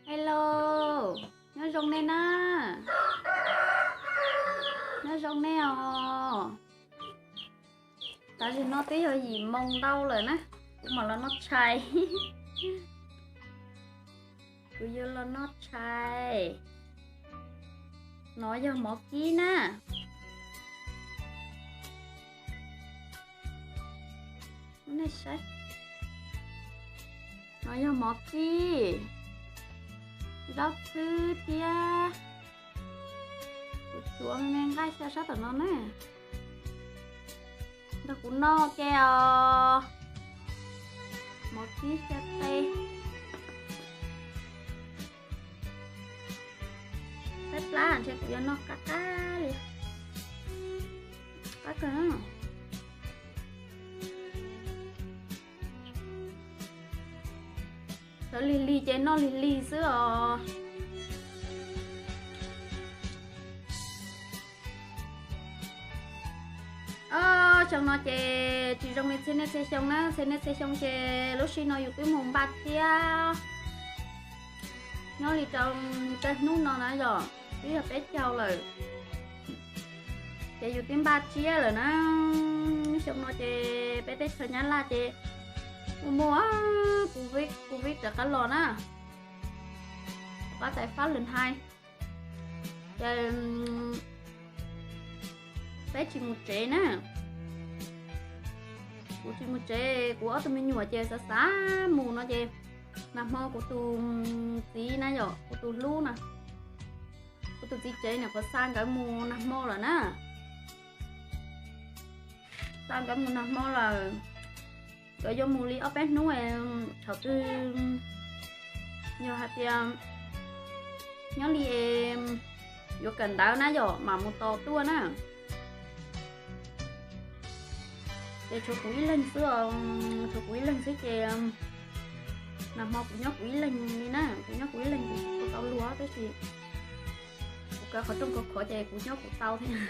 Hello, nyob zoo nej na. Nyob zoo nej os. Tam sim no twb yog yim moo ntau lawm na. Kuv mam los noj tshais. Kuv yuav los noj tshais. No yog mov kib na. Nej saib, no yog mov kib, zaub txhwb thiab. Kuv tsuav me nqaij xyaw sab tom no na. Nrog kuv noj ke os. Mov kib xyaw qe. Peb plab ntshe kuv yuav noj qab qab li. Qab kawg. Sawv lig lig ces noj lig lig xwb os. Xyoo no ces tsis zoo li txhia niaj txhia xyoo na, txhia niaj txhia xyoo ces lub sij no yus twb mus npaj tsiab nyob li rau tej hnub no na yom, twb yog peb caug lawm. Ces yus twb npaj tsiab lawm na. Xyoo no ces peb teb chaws Nyab Laj ces muaj muaj covid, covid rov qab los na. Pab tais Fab Lwm hais ces peb tsis mus tsev na. Kuv tsis mus tsev, kuv ob tug me nyuam ces xav xav mus no ces nag hmo kuv tus txiv na yom, kuv tus hlub na, kuv tus txiv tsev niam qhuav xa nkawd mus nag hmo lawm na. Xa nkawd mus nag hmo lawm. Nkawd yuav mus li ob peb hnub, thaum twg yog hais tias nyob li yuav kawm ntawv na yom mam mus tos tuaj na. Ces tshuav kuv ib leeg xwb os, tshuav kuv ib leeg xwb ces nag hmo kuv nyob kuv ib leeg li na, kuv nyob kuv ib leeg kuv tsis tau luag tab sis kuv kaw qhov rooj kaw khov ces kuv nyob kuv tau thiab.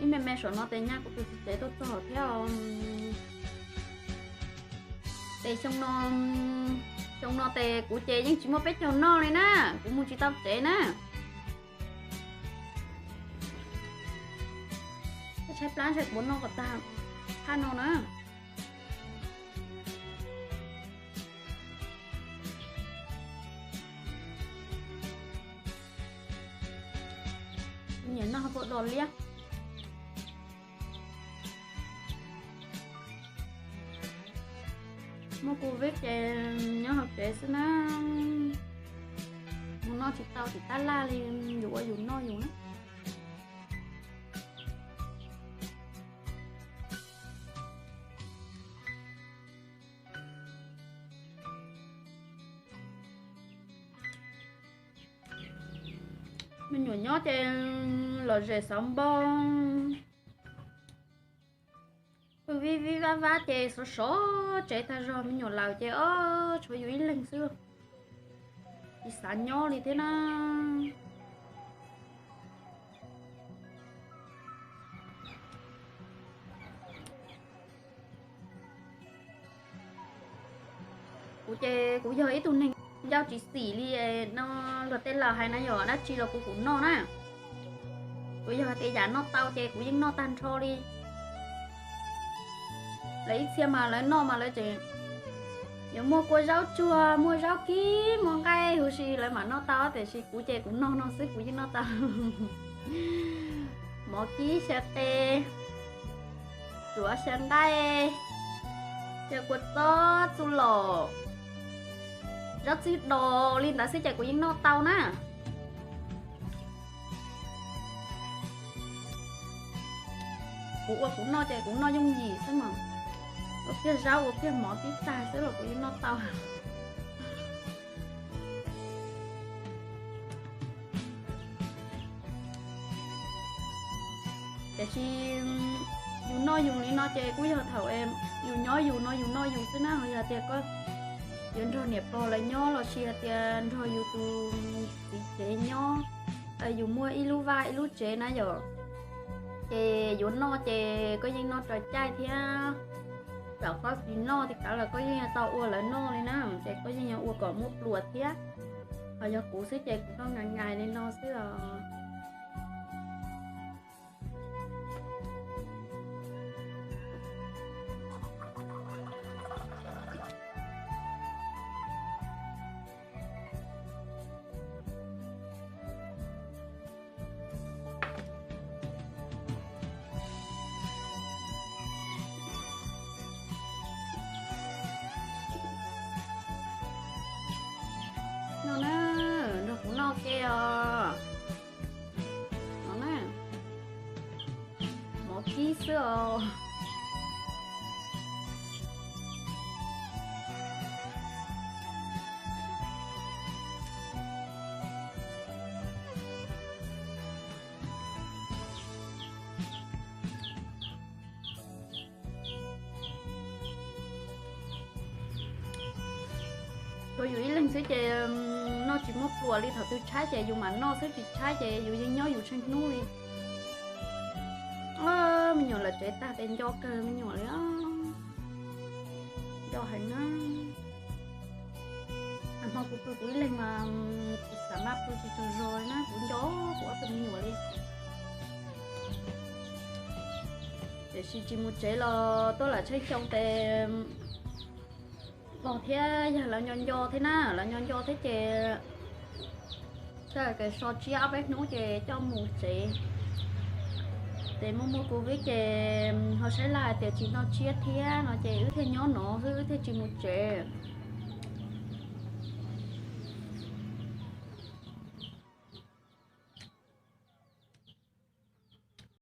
Ib me me saum no tes nyaj kuv tus txiv tsev tuaj txog thiab. Tes xyoo no, xyoo no tes kuv ces yeej tsis muaj peb caug noj li na, kuv mus tsis tau tsev na. Tshaib plab ntshai kuv noj kom tag phaj no na. Nyiam noj hauv paus dos liab. Muaj covid ces nyob hauv tsev xwb na. Mus noj tsis tau tim tab laj li, yus ua yus noj yus na. Me nyuam nyob ces lom zem xov npog, pw vij vij vab vab ces sov sov tsev tag zog, me nyuam lawm ces ob tshuav yus ib leeg xwb, tsis xav nyob li thiab na. Kuv ces kuv yog ib tug neeg ncauj tsis xim li no, luag tej laus hais na yog dab tsi los kuv kuv noj na. Kuv yog hais tias yam noj tau ces kuv yeej noj tag nrho li. Lawv ib txhia mas lawv noj mas lawv tseem yuav muaj kua zaub tsuag, muaj zaub kib, muaj nqaij huv si lawv mam noj tau, tiam sis kuv ces kuv noj no xwb kuv yeej noj tau. Mov kib xyaw qe, tsuav xyaw nqaij, xyaw kua txob txuj lom, zaub txhwb dos li ntawd xwb ces kuv yeej noj tau na. Kuv ua kuv noj ces kuv noj yooj yim xwb mas. Ua kiag zaub ua kiag mov tib tag xwb los kuv yeej noj tau. Tiam sis yus noj yus li no ces kuj yog thaum yus nyob yus no yus noj yus xwb na, ho yog tias koj yuav nrog niam pog lawv nyob los sis hais tias nrog yus tus txiv tsev nyob, yus muaj ib lub vaj ib lub tsev na yom, ces yuav noj ces koj yeej noj raws caij thiab. Thaum koj tsis noj thiab koj los koj yeej yuav tau ua lawv noj li na, ces koj yeej yuav ua kom muaj pluas thiab. Ho yog kuv xwb ces kuv noj nkaim nkaim li no xwb os. No na, nrog kuv noj ke os. No na, mov kib xwb os. Tsuas yus ib leeg xwb ces noj tsis muaj pluas li, thaum twg tshaib ces yus mam noj xwb, tsis tshaib ces yus yeej nyob yus tsheej hnub li. Me nyuam lawm tsev tag ces nco kawg me nyuam li os. Nco heev na. Hmo kuv pw kuv ib leeg mas kuv xav maj pw tsis tsaug zog li na, kuv nco kuv ob tug me nyuam li. Tiam sis tsis mus tsev los tuaj lam tsheej xyoo tes pog thiab yawg lawv nco nco thiab na, lawv nco nco thiab ces txawm tias so tsiab ob peb hnub ces coj mus tsev. Ces muaj muaj covid ces ho saib laj hais tias tsis noj tsiab thiab no ces wb thiaj nyob no xwb, wb thiaj tsis mus tsev.